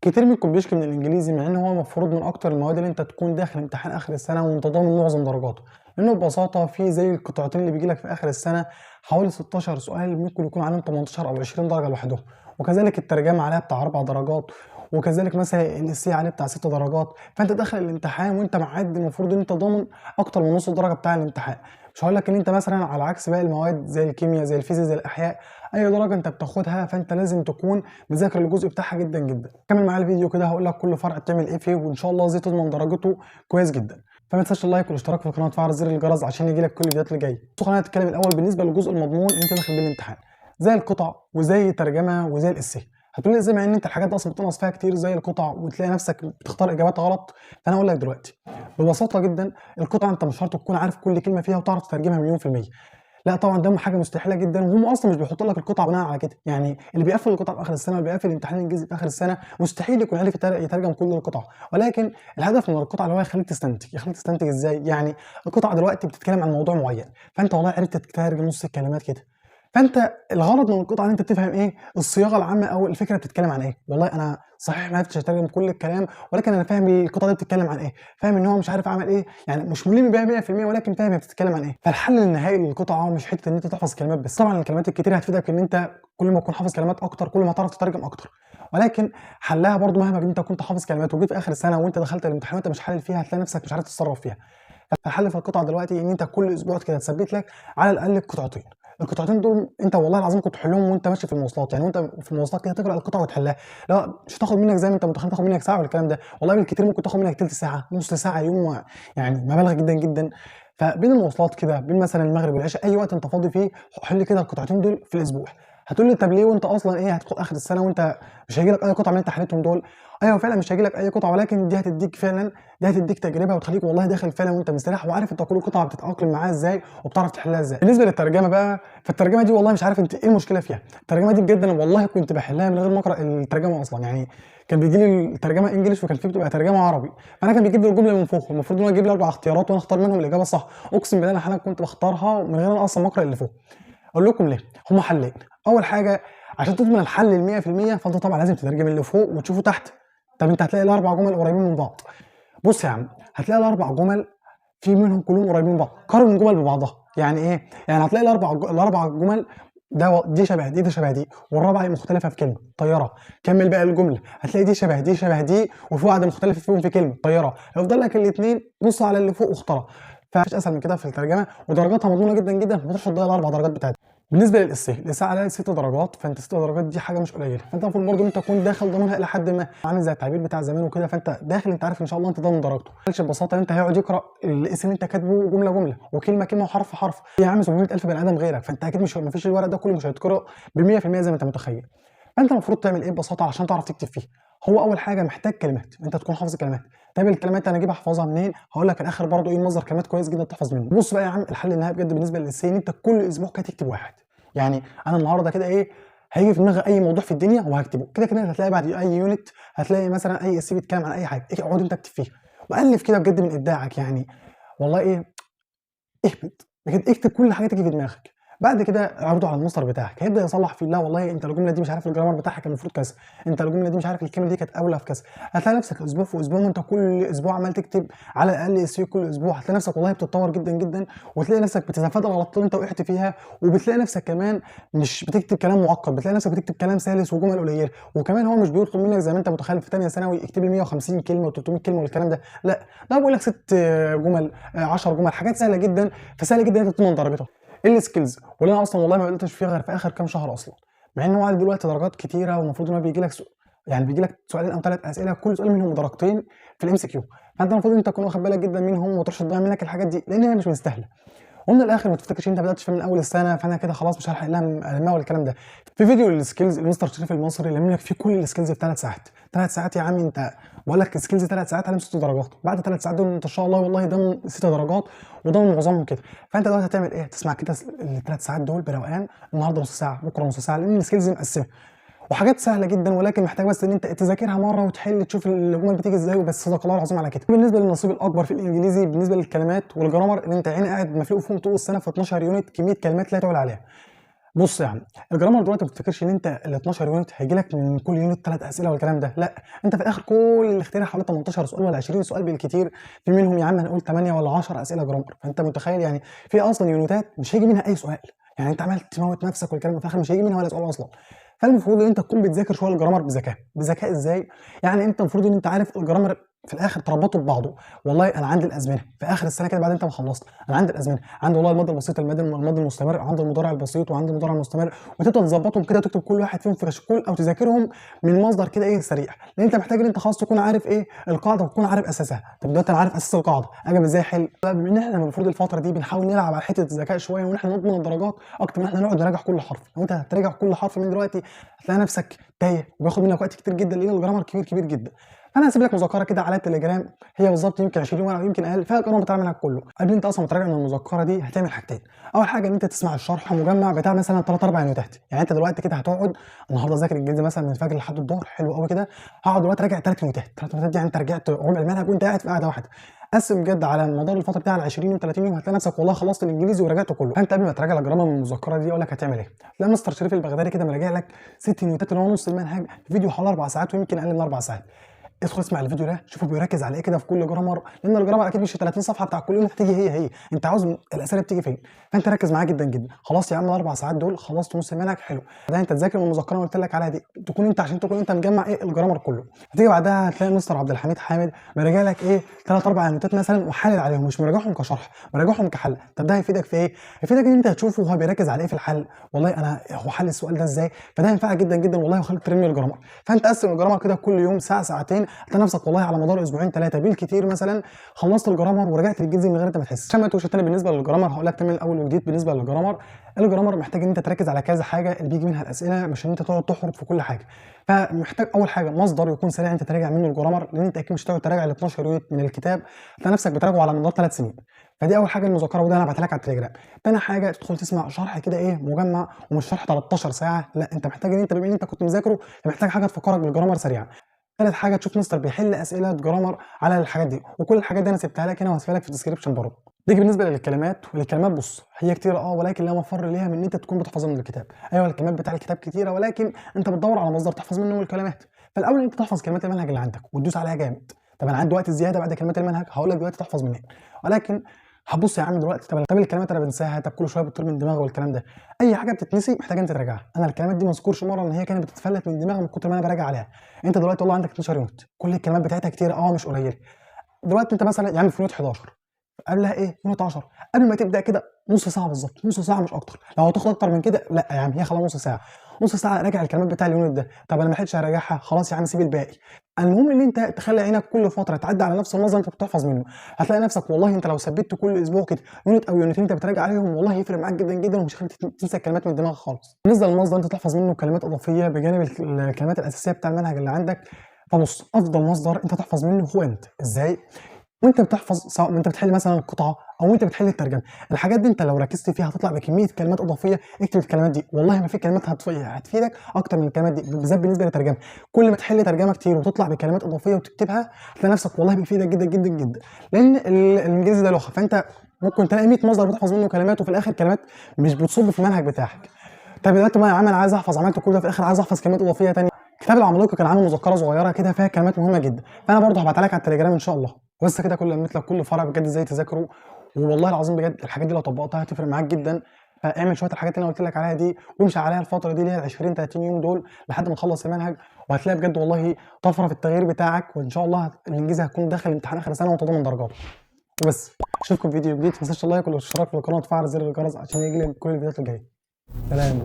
كتير منكم بيشكي من الانجليزي، مع ان هو المفروض من اكتر المواد اللي انت تكون داخل امتحان اخر السنة وانت ضامن معظم درجاته، لانه ببساطة في زي القطعتين اللي بيجي لك في اخر السنة حوالي 16 سؤال ممكن يكون عليهم 18 او 20 درجه لوحدهم، وكذلك الترجمة عليها بتاع 4 درجات، وكذلك مثلا ال essay عليه بتاع 6 درجات. فانت داخل الامتحان وانت معدي المفروض ان انت ضامن اكتر من نص الدرجة بتاع الامتحان. مش هقول لك ان انت مثلا على عكس باقي المواد زي الكيمياء زي الفيزياء زي الاحياء، اي درجه انت بتاخدها فانت لازم تكون مذاكر الجزء بتاعها جدا جدا. كمل معايا الفيديو كده هقول لك كل فرع بتعمل ايه فيه، وان شاء الله ازاي تضمن درجته كويس جدا. فما تنساش ال like والاشتراك في القناة وتفعل زر الجرس عشان يجي لك كل الفيديوهات اللي جاية. خلينا نتكلم الاول بالنسبة للجزء المضمون اللي انت داخل بيه الامتحان، زي القطع وزي الترجمة وزي ال essay. هتقول لي ازاي مع ان انت الحاجات دي اصلا بتنقص فيها كتير زي القطع وتلاقي نفسك بتختار اجابات غلط؟ فانا اقول لك دلوقتي ببساطة جدا، القطعة انت مش شرط تكون عارف كل كلمة فيها وتعرف تترجمها مليون في المية، لا طبعا ده حاجة مستحيلة جدا، وهم اصلا مش بيحطوا لك القطعة بناء على كده. يعني اللي بيقفل القطعة في اخر السنة واللي بيقفل الامتحان الانجليزي في اخر السنة مستحيل يكون عارف يترجم كل القطع، ولكن الهدف من القطعة اللي هو يخليك تستنتج. يخليك تستنتج ازاي؟ يعني القطعة دلوقتي بتتكلم عن موضوع معين، فانت والله عرفت تترجم نص الكلمات كده، فانت الغرض من القطعة ان انت تفهم ايه الصياغة العامة او الفكرة بتتكلم عن ايه. والله انا صحيح ما عرفتش اترجم كل الكلام، ولكن انا فاهم القطعة دي بتتكلم عن ايه، فاهم ان هو مش عارف عمل ايه، يعني مش ملم بيها 100% ولكن فاهم هي بتتكلم عن ايه. فالحل النهائي للقطعه مش حتة ان انت تحفظ كلمات بس، طبعا الكلمات الكتير هتفيدك ان انت كل ما تكون حافظ كلمات اكتر كل ما تعرف تترجم اكتر، ولكن حلها برضو مهما انت كنت حافظ كلمات وجيت في اخر السنة وانت دخلت الامتحان وانت مش حالل فيها هتلاقي نفسك مش عارف تتصرف فيها. فالحل في القطعة دلوقتي ان انت كل اسبوع كده تثبت لك على الاقل قطعتين. القطعتين دول انت والله العظيم كنت تحلهم وانت ماشي في المواصلات، يعني وانت في المواصلات كده تقرا القطعة وتحلها، لا مش هتاخد منك زي ما انت متخيل تاخد منك ساعة والكلام ده، والله بالكتير ممكن تاخد منك تلت ساعة نص ساعة يوم، يعني مبالغ جدا جدا. فبين المواصلات كده بين مثلا المغرب والعشاء اي وقت انت فاضي فيه حل كده القطعتين دول في الاسبوع. هتقول لي طب ليه وانت اصلا ايه هتدخل اخر السنة وانت مش هيجي لك اي قطعه من اللي انت حليتهم دول؟ ايوه فعلا مش هيجي لك اي قطعه، ولكن دي هتديك فعلا، دي هتديك تجربه وتخليك والله داخل فعلا وانت مستريح وعارف انت كل قطعه بتتاقلم معاها ازاي وبتعرف تحلها ازاي. بالنسبة للترجمة بقى، فالترجمه دي والله مش عارف انت ايه المشكلة فيها. الترجمة دي بجد انا والله كنت بحلها من غير ما اقرا الترجمة اصلا، يعني كان بيجي لي الترجمة English وكان في بتبقى ترجمه عربي، فانا كان بيجيب لي الجملة من فوق المفروض ان هو يجيب لي 4 اختيارات وانا اختار منهم الاجابة الصح. اقسم بالله انا كنت بختارها من غير انا اصلا ما اقرا اللي فوق. اقول لكم ليه؟ هما حلين. اول حاجة عشان تضمن الحل ال 100% فانت طبعا لازم تترجم اللي فوق وتشوفه تحت. طب انت هتلاقي الاربع جمل قريبين من بعض. بص يا عم، هتلاقي الاربع جمل في منهم كلهم قريبين من بعض، قارن الجمل ببعضها. يعني ايه؟ يعني هتلاقي الاربع جمل ده دي شبه دي، ده شبه دي، والرابعة مختلفة في كلمة طيارة. كمل بقى الجملة، هتلاقي دي شبه دي شبه دي، وفي واحدة مختلفة فيهم في كلمة طيارة. هيفضل لك الاثنين، بص على اللي فوق واختارها. فمفيش اسهل من كده في الترجمة، ودرجاتها مضمونه جدا جدا، ما تقدرش تضيع الاربع درجات بتاعتك. بالنسبة لل essay، ال essay عليها 6 درجات، فانت 6 درجات دي حاجة مش قليله، فانت المفروض برضه انت تكون داخل ضامنها الى حد ما، عامل زي التعبير بتاع زمان وكده، فانت داخل انت عارف ان شاء الله انت ضامن درجته. ببساطة انت هيقعد يقرا ال essay اللي انت كاتبه جملة جملة وكلمه كلمة وحرف حرف، يا عم 700,000 بني ادم غيرك، فانت اكيد مش مفيش الورق ده كله مش هيتقرا ب 100% زي ما انت متخيل. فانت المفروض تعمل ايه ببساطة عشان تعرف تكتب فيه؟ هو اول حاجة محتاج كلمات، انت تكون حافظ كلمات. طب الكلمات انا اجيب احفظها منين؟ هقول لك الاخر برضو ايه مصدر كلمات كويس جدا تحفظ منه. بص بقى يا عم، الحل النهائي بجد بالنسبة لل essay ان انت كل اسبوع كده تكتب واحد. يعني انا النهارده كده ايه هيجي في دماغي اي موضوع في الدنيا وهكتبه كده كده. هتلاقي بعد اي unit هتلاقي مثلا اي essay بيتكلم عن اي حاجة، اقعد انت اكتب فيه والف كده بجد من ابداعك. يعني والله ايه اهبط بجد، اكتب كل حاجة تيجي في دماغك. بعد كده اعرضه على المصدر بتاعك، هيبدا يصلح فيه. لا والله انت الجملة دي مش عارف ال grammar بتاعها كان المفروض كذا، انت الجملة دي مش عارف الكلمة دي كانت اولى في كذا. هتلاقي نفسك اسبوع في اسبوع وانت كل اسبوع عمال تكتب على الاقل essay كل اسبوع، هتلاقي نفسك والله بتتطور جدا جدا، وتلاقي نفسك بتتفادى الغلطات اللي انت وقعت فيها، وبتلاقي نفسك كمان مش بتكتب كلام معقد، بتلاقي نفسك بتكتب كلام سلس وجمل قليله. وكمان هو مش بيطلب منك زي ما انت متخيل في ثانية ثانوي اكتب لي 150 كلمة و300 كلمة والكلام ده، لا ده بيقول لك 6 جمل 10 جمل، حاجات سهلة جدا، فسهل جدا انت تضمن درجتها. ال skills واللي انا اصلا والله ما قلتش فيها غير في اخر كام شهر اصلا، مع ان هو عندي دلوقتي درجات كتيرة، والمفروض ان هو بيجي لك يعني بيجي لك سؤالين او 3 اسئلة كل سؤال منهم درجتين في ال MCQ، فانت المفروض انت تكون واخد بالك جدا منهم وما تروحش تضيع منك الحاجات دي لان هي مش مستاهلة. ومن الاخر ما تفتكرش انت بدات تفهم من اول السنة فانا كده خلاص مش هلحق المها والكلام ده. في فيديو لل skills المستر شريف المصري لم لك فيه كل ال skills في 3 ساعات. 3 ساعات يا عم، انت بقول لك skills 3 ساعات عليهم 6 درجات، بعد 3 ساعات دول انت ان شاء الله والله ضامن 6 درجات وضامن معظمهم كده. فانت دلوقتي هتعمل ايه؟ تسمع كده ال3 ساعات دول بروقان، النهارده نص ساعة بكره نص ساعة، لان ال skills مقسمة وحاجات سهلة جدا، ولكن محتاج بس ان انت تذاكرها مرة وتحل تشوف الجمل بتيجي ازاي وبس. صدق الله العظيم على كده. بالنسبة للنصيب الاكبر في الانجليزي بالنسبة للكلمات وال grammar اللي انت عيني قاعد مفلوق فيهم طول السنة في 12 unit، كمية كلمات لا تعلى عليها. بُص يا عم، ال grammar دلوقتي ما تفتكرش إن أنت ال12 unit هييجي لك من كل unit 3 أسئلة والكلام ده، لأ، أنت في الآخر كل الاختياري حوالي 18 سؤال والّا 20 سؤال بالكتير، في منهم يا عم هنقول 8 والّا 10 أسئلة grammar، فأنت متخيل يعني في أصلًا يونتات مش هييجي منها أي سؤال، يعني أنت عمّال تموت نفسك والكلام ده، في الآخر مش هييجي منها ولا سؤال أصلًا. فالمفروض إن أنت تكون بتذاكر شوية ال grammar بذكاء، بذكاء إزاي؟ يعني أنت المفروض إن أنت عارف ال grammar في الآخر تربطه ببعضه، والله أنا عندي الأزمنة في آخر السنة كده بعد أنت ما خلصت، أنا عندي الأزمنة، عندي والله الماضي البسيط، الماضي المستمر، عندي المضارع البسيط، وعندي المضارع المستمر، وتبدأ تضبطهم كده وتكتب كل واحد فيهم في كشكول أو تذاكرهم من مصدر كده إيه سريع، لأن أنت محتاج إن أنت خلاص تكون عارف إيه القاعدة وتكون عارف أساسها. طب دلوقتي أنا عارف أساس القاعدة، أجي إزاي أحل؟ بما إن إحنا المفروض الفترة دي بنحاول نلعب على حتة الذكاء شوية وإن إحنا نضمن الدرجات أكتر من إحنا نقعد نراجع كل حرف. لو أنت هتراجع كل حرف من دلوقتي هتلاقي نفسك تايه وبياخد منك وقت كتير جدا، لأن ال grammar كبير كبير جدا. فانا هسيب لك مذكره كده على التليجرام، هي بالظبط يمكن 20 ورقة ويمكن اقل، فيها ال grammar بتاع المنهج كله. قبل انت اصلا ما تراجع من المذكرة دي هتعمل حاجتين. اول حاجة ان انت تسمع الشرح مجمع بتاع مثلا 3 4 يونتات، يعني انت دلوقتي كده هتقعد النهارده ذاكر الانجليزي مثلا من الفجر لحد الظهر، حلو قوي كده، هقعد دلوقتي راجع 3 يونتات، 3 يونتات يعني انت رجعت ربع المنهج وانت قاعد في قاعدة واحدة. قسم بجد على مدار الفترة بتاع ال 20 يوم 30 يوم، هتلاقي نفسك والله خلصت الانجليزي وراجعته كله. فانت قبل ما تراجع ال grammar من المذكرة دي اقول لك هتعمل ايه. تلاقي مستر شريف البغدادي كده مراجع لك 6 يونتات اللي هو نص المنهج في فيديو حوالي 4 ساعات ويمكن اقل من 4 ساعات. ادخل اسمع الفيديو ده، شوفه بيركز على ايه كده في كل grammar، لان ال grammar اكيد مش 30 صفحة بتاع كل يوم هتيجي هي، انت عاوز الاسئلة بتيجي فين، فانت ركز معاه جدا جدا. خلاص يا عم الاربع ساعات دول خلصت نص المنهج، حلو. ده انت تذاكر من المذكرة اللي قلت لك عليها دي، تكون انت عشان تكون انت مجمع ايه ال grammar كله. هتيجي بعدها هتلاقي مستر عبد الحميد حامد مراجع لك ايه 3 4 يونتات مثلا وحلل عليهم، مش مراجعهم كشرح، مراجعهم كحل. طب ده هيفيدك في ايه؟ هيفيدك ان انت هتشوفه وهو بيركز على ايه في الحل، والله انا هو حل السؤال ده ازاي، فده هينفعك جدا جدا والله ويخليك ترمي ال grammar. فانت قسم ال grammar كده كل يوم ساعة ساعتين، هتلاقي نفسك والله على مدار اسبوعين ثلاثة بالكتير مثلا خلصت ال grammar ورجعت للانجليزي من غير انت ما تحس. عشان ما تقولش تاني بالنسبة لل grammar هقول لك تاني من الاول وجديد. بالنسبة لل grammar، ال grammar محتاج ان انت تركز على كذا حاجة اللي بيجي منها الاسئلة، مش ان انت تقعد تحرط في كل حاجة. فمحتاج اول حاجة مصدر يكون سريع انت تراجع منه ال grammar، لان انت اكيد مش هتقعد تراجع ال 12 unit من الكتاب، هتلاقي نفسك بتراجعه على مدار 3 سنين. فدي اول حاجة المذكرة، وده انا هبعتها لك على التليجرام. تاني حاجة تدخل تسمع شرح كده ايه مجمع، ومش شرح 13 ساعة، لا انت محتاج ان انت بما ان انت كنت مذاكرة محتاج حاجة تفكرك بال grammar سريعا. ثالث حاجة تشوف مستر بيحل اسئلة grammar على الحاجات دي، وكل الحاجات دي انا سبتها لك هنا وهسيبها لك في ال description برضه. دي بالنسبة للكلمات، والكلمات بص هي كتيرة ولكن لا مفر ليها من ان انت تكون بتحفظها من الكتاب. ايوه الكلمات بتاع الكتاب كتيرة، ولكن انت بتدور على مصدر تحفظ منه الكلمات. فالاول انت تحفظ كلمات المنهج اللي عندك وتدوس عليها جامد. طب انا عندي وقت زيادة بعد كلمات المنهج، هقول لك دلوقتي تحفظ منين. ولكن هتبص يا عم دلوقتي، طب الكلمات انا بنساها، طب كل شوية بتطير من دماغي والكلام ده، اي حاجة بتتنسي محتاج انت تراجعها. انا الكلمات دي ما اذكرش مرة ان هي كانت بتتفلت من دماغي من كتر ما انا براجع عليها. انت دلوقتي والله عندك 12 unit، كل الكلمات بتاعتها كتير مش قليله. دلوقتي انت مثلا يا عم في unit 11 قبلها ايه unit 10، قبل ما تبدا كده نص ساعة بالظبط، نص ساعة مش اكتر. لو هتاخد اكتر من كده لا يا عم، هي خلاص نص ساعة، نص ساعة راجع الكلمات بتاع ال unit ده. طب انا ما لحقتش اراجعها، خلاص يا عم سيب الباقي. المهم ان انت تخلي عينك كل فترة تعدي على نفس المصدر انت بتحفظ منه. هتلاقي نفسك والله انت لو ثبت كل اسبوع كده unit او يونتين انت بتراجع عليهم، والله يفرق معاك جدا جدا ومش هتخليك تنسى الكلمات من دماغك خالص. بالنسبة للمصدر انت تحفظ منه كلمات اضافية بجانب الكلمات الاساسية بتاع المنهج اللي عندك. فبص افضل مصدر انت تحفظ منه هو انت. ازاي؟ وانت بتحفظ، سواء انت بتحل مثلا القطعة او انت بتحل الترجمة، الحاجات دي انت لو ركزت فيها هتطلع بكمية كلمات اضافية. اكتب الكلمات دي، والله ما في كلمات هتفيدك اكتر من الكلمات دي، بالذات بالنسبة للترجمة. كل ما تحل ترجمه كتير وتطلع بكلمات اضافية وتكتبها هتلاقي نفسك والله بيفيدك جدا جدا جدا. لان الانجليزي ده لغة، فانت ممكن تلاقي 100 مصدر بتحفظ منه كلمات، وفي الاخر كلمات مش بتصب في المنهج بتاعك. طب دلوقتي ما يا عم انا عايز احفظ، عملت كل ده في الاخر عايز احفظ كلمات اضافية ثانية. كتاب العمالقة كان عامل مذكره صغيرة كده فيها كلمات مهمة جدا، فانا برضه هبعتها لك على التليجرام ان شاء الله. بس كده كل لميت لك كل فرع بجد ازاي تذاكره، والله العظيم بجد الحاجات دي لو طبقتها هتفرق معاك جدا. فاعمل شوية الحاجات اللي انا قلت لك عليها دي وامشي عليها الفترة دي اللي هي 20 30 يوم دول لحد ما تخلص المنهج، وهتلاقي بجد والله طفرة في التغيير بتاعك، وان شاء الله الانجليزي هتكون داخل امتحان اخر سنة وانت ضامن درجاته. وبس اشوفكم في فيديو جديد، ما تنساش ال like والاشتراك في القناة وتفعل زر الجرس عشان يجيلك كل الفيديوهات الجاية. سلام.